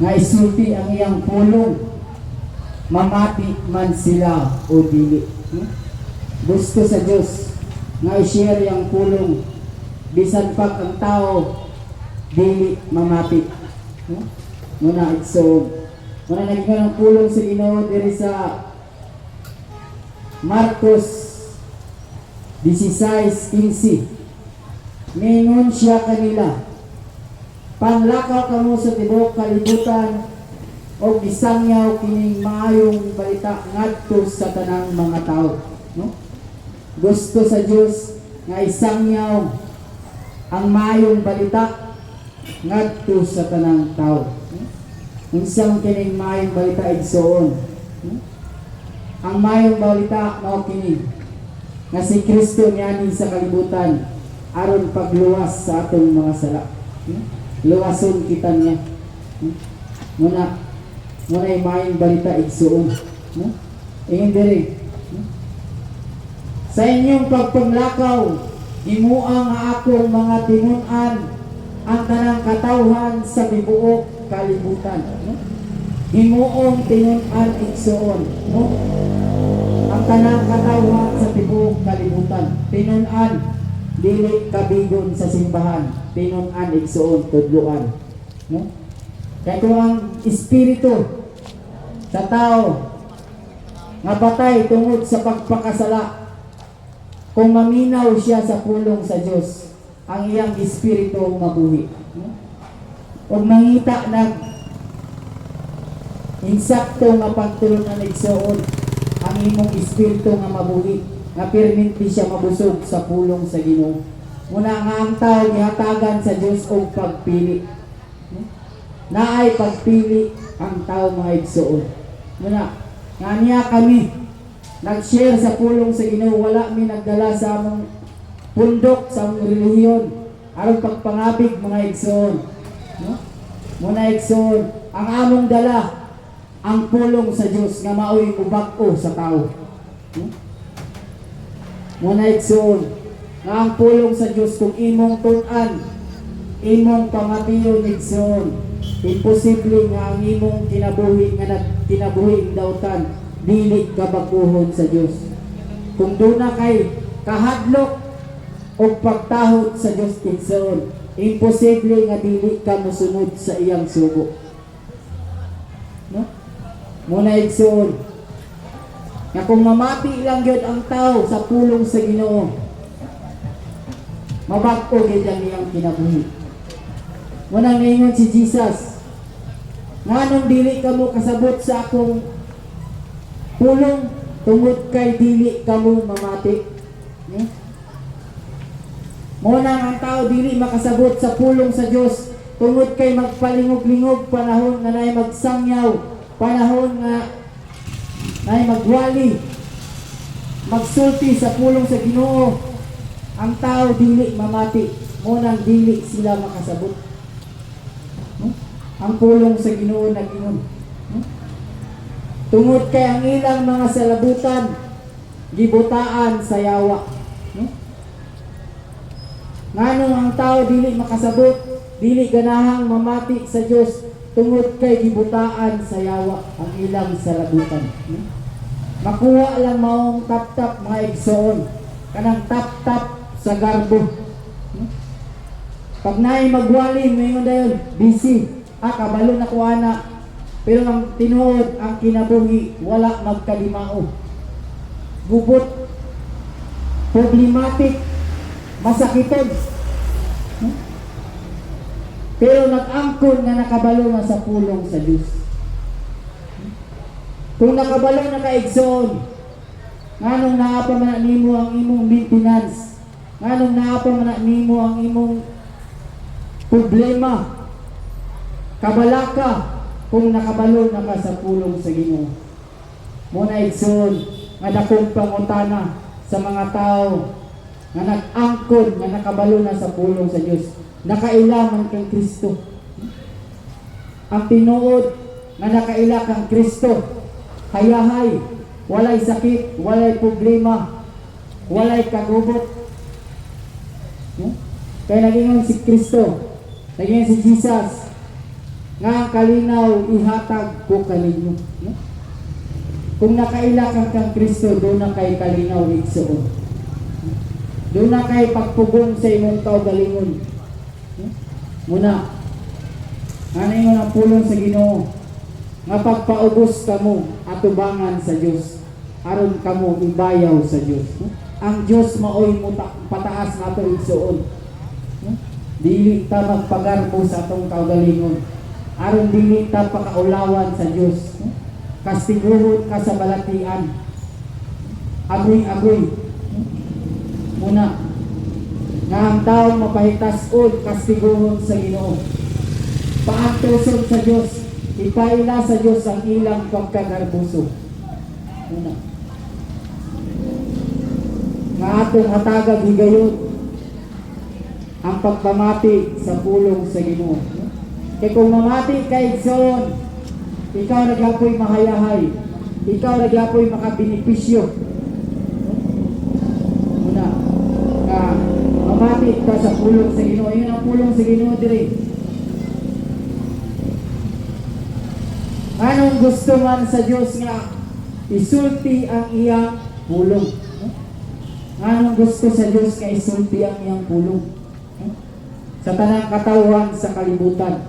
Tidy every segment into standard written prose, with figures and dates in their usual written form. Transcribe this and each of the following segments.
Nga isulti ang iyang pulong, mamati man sila o dili. Gusto sa Dios nga i-share yang pulong bisan pag ang tao dili mamati. Muna, igsoon. Muna naging ang pulong sa Ginoo diri sa Marcos 16:15. Ningon siya kanila, "Panglakaw kamo sa tibuok kalibutan og isangyaw kining maayong balita ngadto sa tanang mga tao." No? Gusto sa Dios nga isangyaw ang maayong balita ngadto sa tanang tao. No? Unsang kining maayong balita, igsoon? No? Ang maayong balita mao kini nga si Kristo niani sa kalibutan aron pagluwas sa atong mga sala. No? Luwason kita niya. No? Muna muna yung maayong balita, igsoon. No? Ingon diri. No? "Sa inyong pagpanglakaw, himua nga akong mga tinun-an ang tanang katawhan sa tibuok kalibutan." No? Himuong tinun-an, igsoon, no? Ang tanang katawhan sa tibuok kalibutan. Tinun-an, dili kabigon sa simbahan. Tinun-an, igsoon, tudluan. No? Kaya kung ang espiritu sa tao nga patay tungod sa pagpakasala, kung maminaw siya sa pulong sa Dios, ang iyang espiritu mabuhi. No? Ug mangita nag insakto nga pagtulunan, igsoon, ang imong espiritu nga mabuhi, nga perminti siya mabusog sa pulong sa Ginoo. Muna nga ang tao gihatagan sa Dios og pagpili. No? Naay pagpili ang tao, mga igsoon. Muna nga niya kami nag-share sa pulong sa Ginoo, wala mi nagdala sa among pundok, sa among relihiyon aron pagpangabig, mga igsoon. No? Muna, igsoon, ang among dala ang pulong sa Dios nga maoy mubag-o sa tao. No? Muna, igsoon, nga ang pulong sa Dios kung imong tun-an, imong pamatiyon, igsoon, imposible nga ang imong kinabuhi nga nagkinabuhi dautan dili ka bag-ohon sa Dios. Kung duna kay kahadlok o pagtahod sa Dios, igsoon, imposible nga dili ka mosunod sa iyang sugo. No? Muna, igsoon, nga kung mamati lang gyud ang tao sa pulong sa Ginoo, mabag-o gyud ang iyang kinabuhi. Muna ningon si Jesus, "Nganong dili kamo kasabot sa akong pulong? Tungod kay dili kamo mamati." No? Muna ang tao dili makasabot sa pulong sa Dios tungod kay magpalingog-lingog panahon nga naay magsangyaw, panahon nga naay magwali, magsulti sa pulong sa Ginoo, ang tao dili mamati, munang dili sila makasabot. No? Ang pulong sa Ginoo nag-ingon. No? Tungod kay ang ilang mga salabutan gibutaan sa yawa. No? Nganong ang tao dili makasabot, dili ganahang mamati sa Dios? Tungod kay gibutaan sa yawa ang ilang salabutan. No? Makuha lang maong tap-tap, mga igsoon. Kanang tap-tap sa garbo. No? Pag naay magwali, moingon dayon, "Busy. Ah, kabalo na ko ana." Pero ang tinuod, ang kinabuhi, wala magkalimao. Gubot, problematic, masakiton. No? Pero nag-angkon nga nakabalo na sa pulong sa Diyos. Kung nakabalo na ka, igsoon, nganong naa pa man na nimo ang imong maintenance, nganong naa pa man na nimo ang imong problema, kabalaka kung nakabalo na ka sa pulong sa Ginoo. Muna, igsoon, nga dakong pangutana sa mga tao nga nag-angkon nga nakabalo na sa pulong sa Dios. Nakaila man kang Kristo. Ang tinuod nga nakaila kang Kristo, hayahay, walay sakit, walay problema, walay kagubot. No? Kaya nagingon si Kristo, nagingon si Jesus, Nga ang kalinaw ihatag ko kaninyo. No? Kung nakaila kang kang Kristo, duna kay kalinaw, igsoon. Duna kay pagpugong sa imong kaugalingon. No? Muna, nga ingon ang pulong sa Ginoo, nga pagpaubos kamo atubangan sa Dios aron kamo ibayaw sa Dios. No? Ang Dios maoy muta, pataas nato, igsoon. No? Dili ta magpagarbo sa atong kaugalingon aron dili ta pakaulawan sa Dios. No? Kastiguhon ka sa balatian. Agoy-agoy. No? Muna, nga ang tao mapahitas-on, kastiguhon sa Ginoo. Paantuson sa Dios, ipaila sa Dios ang ilang pagkagarbuso. Muna, nga atong hatagag higayon ang pagpamati sa pulong sa Ginoo. Kay kung mamati kay, igsoon, ikaw ra gyapoy mahayahay, ikaw ra gyapoy makabenepisyo. Muna, nga mamati ka sa pulong sa Ginoo. Yun ang pulong sa Ginoo diri. Anong gusto man sa Dios nga isulti ang iyang pulong? No? Anong gusto sa Dios nga isulti ang iyang pulong? No? Sa tanang katawhan sa kalibutan.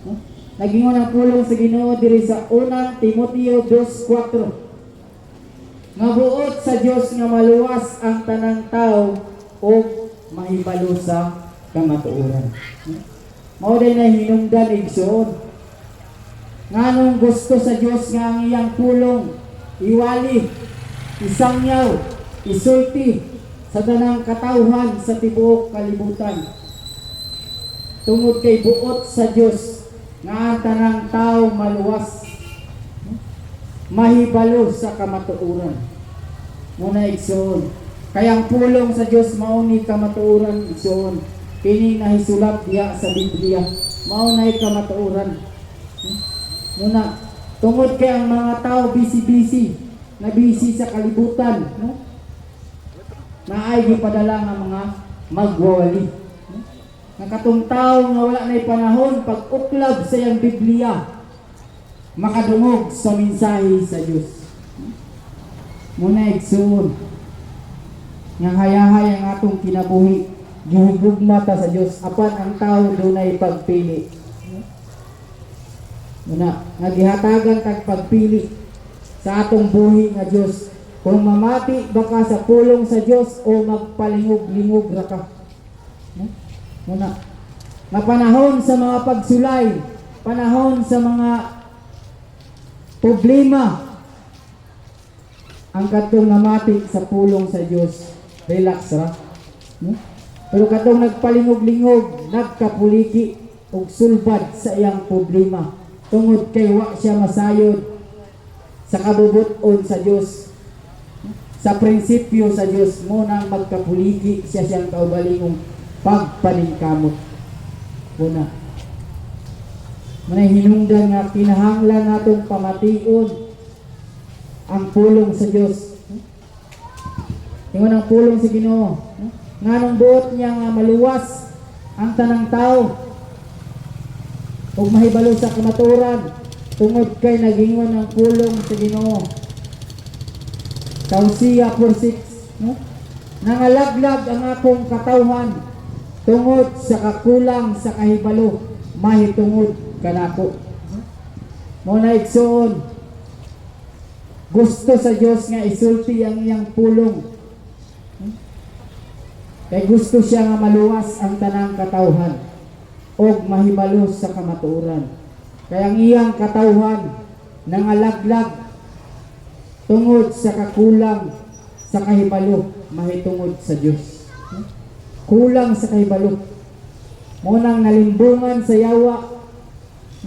No? Nagingon ang pulong sa Ginoo diri sa Unang Timoteo 2:4. Nga buot sa Dios nga maluwas ang tanang tao ug mahibalo sa kamatuoran. No? Mao day na hinungdan, igsoon. Nganong gusto sa Dios nga ang iyang pulong iwali, isangyaw, isulti sa tanang katawhan sa tibuok kalibutan? Tungod kay buot sa Dios nga ang tanang tao maluwas, mahibalo sa kamatuoran. Muna, igsoon. Kaya ang pulong sa Dios mao ni kamatuoran, igsoon. Kini nahisulat diha sa Biblia, mao nay kamatuoran. Muna, tungod kay ang mga tao busy-busy, na busy sa kalibutan, no? Naay gipadala nga mga magwawali. No? Nga katong tao nga wala na'y panahon pag-uklab sa iyang Biblia, makadungog sa mensahe sa Dios. Muna, igsoon, nga hayahay ang atong kinabuhi, gihigugma ta sa Dios, apan ang tao dunay pagpili. Muna, nga gihatagan tag pagpili sa atong buhi nga Dios. Kung mamati ba ka sa pulong sa Dios o magpalingog-lingog ra ka. No? Muna, nga panahon sa mga pagsulay, panahon sa mga problema, ang katong namati sa pulong sa Dios, relax ra. No? Pero katong nagpalingog-lingog, nagkapuliki og sulbad sa iyang problema tungod kay wa siya masayod sa kabubut-on sa Dios, sa prinsipyo sa Dios. Mo nang magkapuliki siya siyang kaugalingong pagpaningkamot. Una, manay hinungdan nga kinahanglan natong pamation ang pulong sa Dios. Ingon ang pulong sa Ginoo nganong buot niya nga maluwas ang tanang tao ug mahibalo sa kamatuoran? Tungod kay nagingon ang pulong sa Ginoo sa Hosea 4:6, no? "Nangalaglag ang akong katawhan tungod sa kakulang sa kahibalo mahitungod kanako." Mo na, igsoon, gusto sa Dios nga isulti ang iyang pulong kay gusto siya nga maluwas ang tanang katawhan og mahibalo sa kamatuoran. Kaya ang iyang katawhan nangalaglag tungod sa kakulang sa kahibalo mahitungod sa Dios. Kulang sa kahibalo. Munang nalimbungan sa yawa,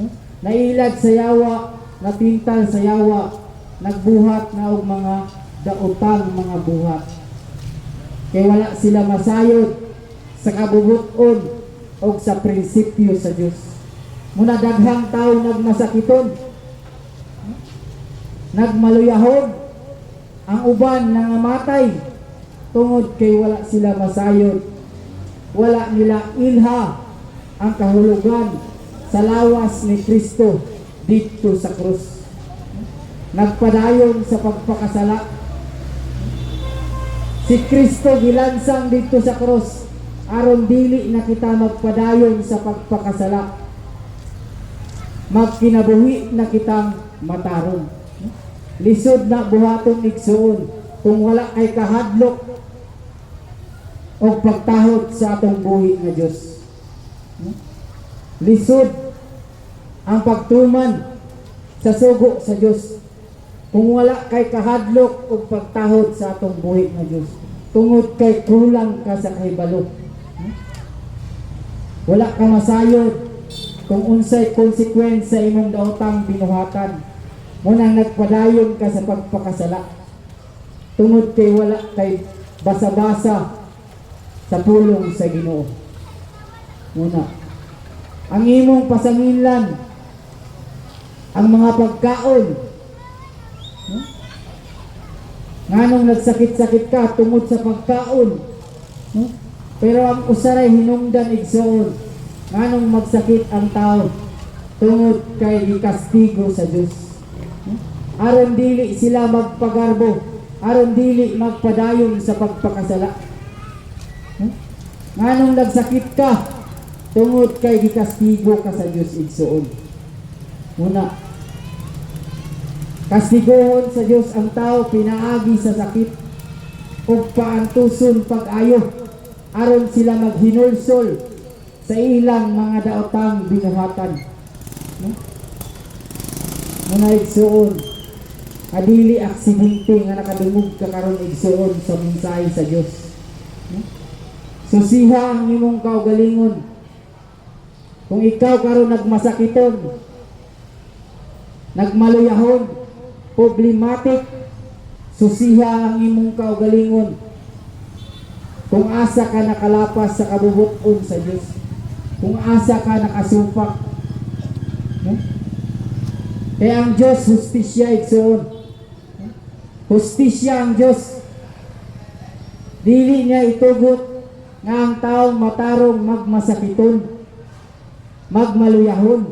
no? Nailad sa yawa, natintal sa yawa, nagbuhat na og mga daotang mga buhat. Kay wala sila masayod sa kabubuton og sa prinsipyo sa Dios. Muna daghang tao nagmasakiton, nagmaluyahon, ang uban nangamatay tungod kay wala sila masayod. Wala nila ilha ang kahulugan sa Sa lawas ni Kristo didto sa krus. Nagpadayon sa pagpakasala. Si Kristo gilansang didto sa krus aron dili na kita magpadayon sa pagpakasala. Magkinabuhi na kitang matarong. Lisod na buhaton, igsuon, kung wala kay kahadlok o pagtahod sa atong buhi nga Dios. Lisod ang pagtuman sa sugo sa Dios kung wala kay kahadlok o pagtahod sa atong buhi nga Dios. Tungod kay kulang ka sa kahibalo. Wala ka masayod kung unsay consequence sa imong daotang binuhatan. Munang nagpadayon ka sa pagpakasala. Tungod kay wala kay basa-basa sa pulong sa Ginoo. Muna, ang imong pasanginlan, ang mga pagkaon, no? Nganong nagsakit-sakit ka? Tungod sa pagkaon. No? Pero ang usaray hinungdan, igsoon, nganong magsakit ang tao? Tungod kay gikastigo sa Dios. No? Aron dili sila magpagarbo, aron dili magpadayon sa pagpakasala. No? Nganong nagsakit ka? Tungod kay gikastigo ka sa Dios, igsoon. Muna, kastiguhon sa Dios ang tao pinaagi sa sakit ug paantuson pag-ayo aron sila maghinulsol sa ilang mga daotang binuhatan. No? Muna, igsuon, adili aksidente nga nakadungog ka karon, igsuon, sa mensahe sa Dios. No? Susiha ang imong kaugalingon. Kung ikaw karon nagmasakiton, nagmaluyahon, problematic, susiha ang imong kaugalingon. Kung asa ka nakalapas sa kabubuton sa Dios. Kung asa ka nakasupak. No? Kaya ang Diyos, hustisya, igsoon. Hustisya ang Diyos. Dili niya itugot nga ang taong matarong magmasakiton, magmaluyahon,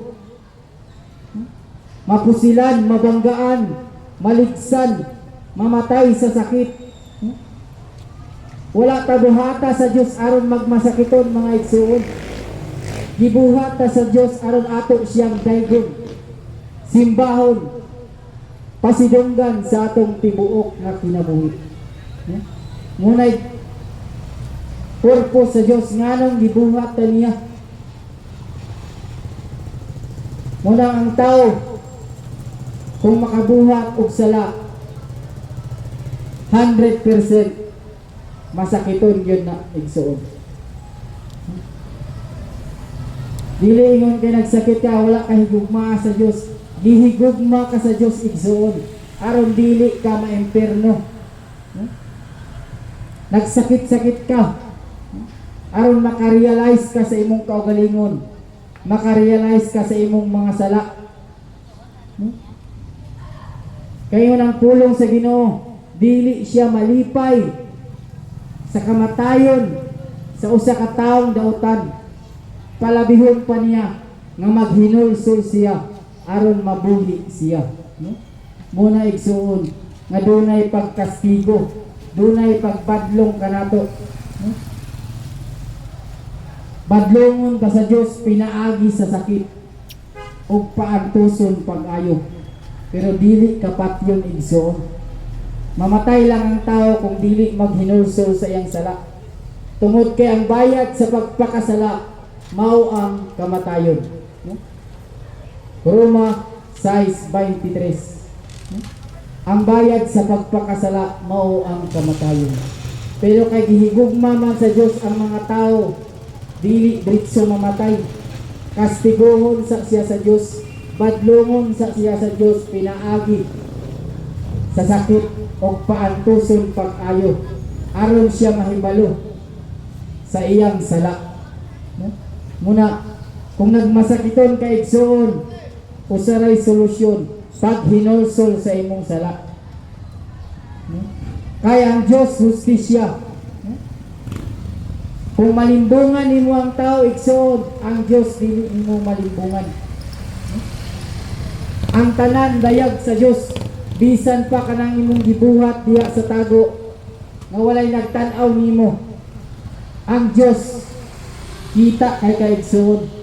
mapusilan, mabanggaan, maligsan, mamatay sa sakit. Wala ta buhata sa Dios aron magmasakiton, mga igsuon. Gibuhat ta sa Dios aron ato siyang daygon, simbahon, pasidunggan sa atong tibuok nga kinabuhi. Muna'y purpose sa Dios nganong gibuhat ta niya. Muna ang tao kung makabuhat og sala, 100% masakiton yun na, igsuon. Dili ingon kay nagsakit ka, wala ka higugma sa Dios. Gihigugma ka sa Dios, igsuon, aron dili ka maimperno. No? Nagsakit-sakit ka aron makarealize ka sa imong kaugalingon, makarealize ka sa imong mga sala. No? Kayo ng pulong sa Ginoo, dili siya malipay sa kamatayon sa usa ka taong dautan. Palabihon pa niya nga maghinulsol siya aron mabuhi siya. No? Muna, igsuon, nga dunay pagkastigo, dunay pagbadlong kanato. No? Badlongon ka sa Dios pinaagi sa sakit ug paantuson pag-ayo. Pero dili kapatyon, igsoon. Mamatay lang ang tao kung dili maghinulsol sa iyang sala. Tungod kay ang bayad sa pagpakasala mao ang kamatayon. No? Roma 6:23. No? Ang bayad sa pagpakasala mao ang kamatayon. Pero kay gihigugma man sa Dios ang mga tao, dili diretso mamatay. Kastiguhon sa siya sa Dios, badlongon sa siya sa Dios pinaagi sa sakit o paantuson pag-ayo aron siya mahibalo sa iyang sala. No? Muna, kung nagmasakiton ka, igsuon, usaray solusyon: paghinulsol sa imong sala. No? Kaya ang Diyos, hustisya. No? Kung malimbungan nimo ang tao, igsoon, ang Dios dili nimo malimbungan. Ang tanan dayag sa Dios, bisan pa kanang imong gibuhat diha sa tago nga walay nagtan-aw nimo. Ang Dios kita kay ka, igsoon.